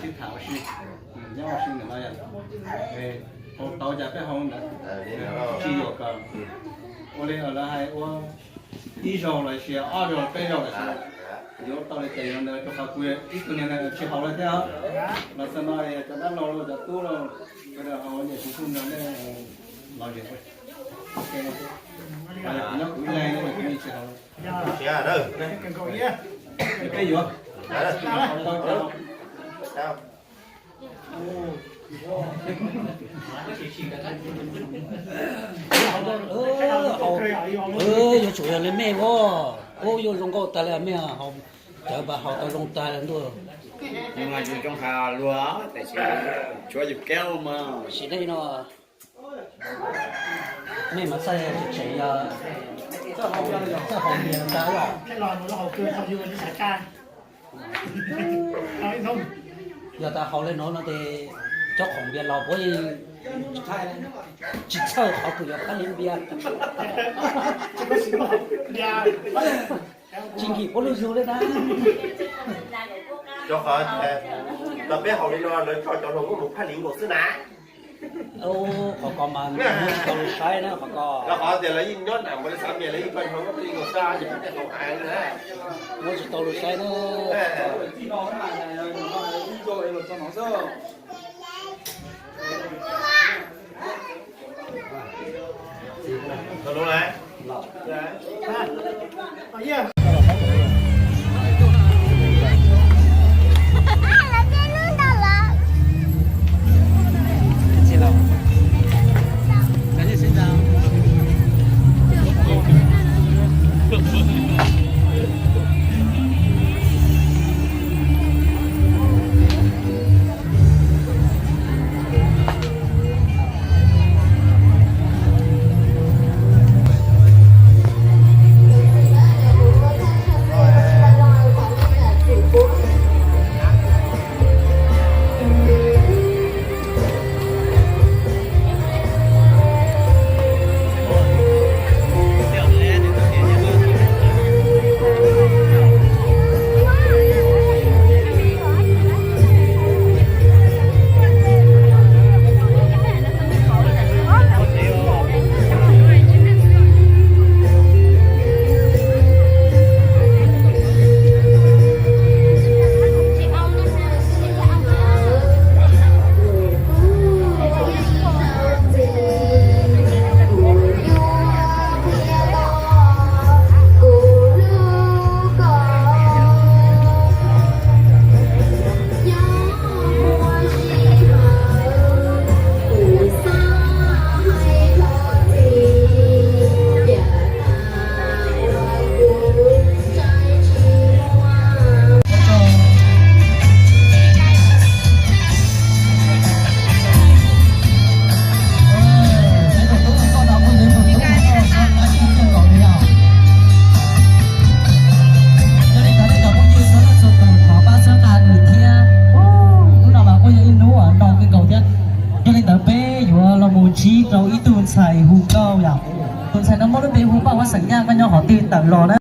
sib tham ua si, nyob ua si ntawm no yom. Haus tau cas peb haus ntawd, tsis yuam kom ua li lawv hais ua ib zaug los sis ob zaug peb zaug los sis yuav tau li cas yuav ntawd, rau qhov kuv ib tug niag tsis haus li thiab. Los txog no cov dab laug los cov tub los sawv daws haus ces kuv kuj nrog nej lom zem. Kuv nyob kuv ib leeg, kuv yeej tsis haus. Peb yuav yuav tsum yog li mej as, ub yuav zoo nkauj tag li mej, cov pas haus tau zoo tag li ntuj. Yus zoo hais luag tab sis tshuav yus kaub mas. Sim neej no mej mas txhaj tseem yog txawj haus npias tag los. Yog tas haus li no no ces cov khoom npias los puav yeej tsis txhawj qhov twg yuav phab li npias. Tsis nkim puab lub zug li na. Rau qhov tias peb haus li no lawv coj cov hluas nkauj mus phaj li nkaus xwb na. Qhov ko mas muab tsis tau lus saib na qhov ko. Rau qhov tias lawv yeej nyob nram npaum li xav mias lawv yeej coj cov hluas nkauj phaj li nkaus xwb ces peb haus hais na. Muab tsis tau lus saib na. Sib rau ib tug ntxhais hu koj yom. Tus ntxhais no muaj lub npe hu Paj Huab Xeem Yaj, koj nyob qhov twg tawm los na?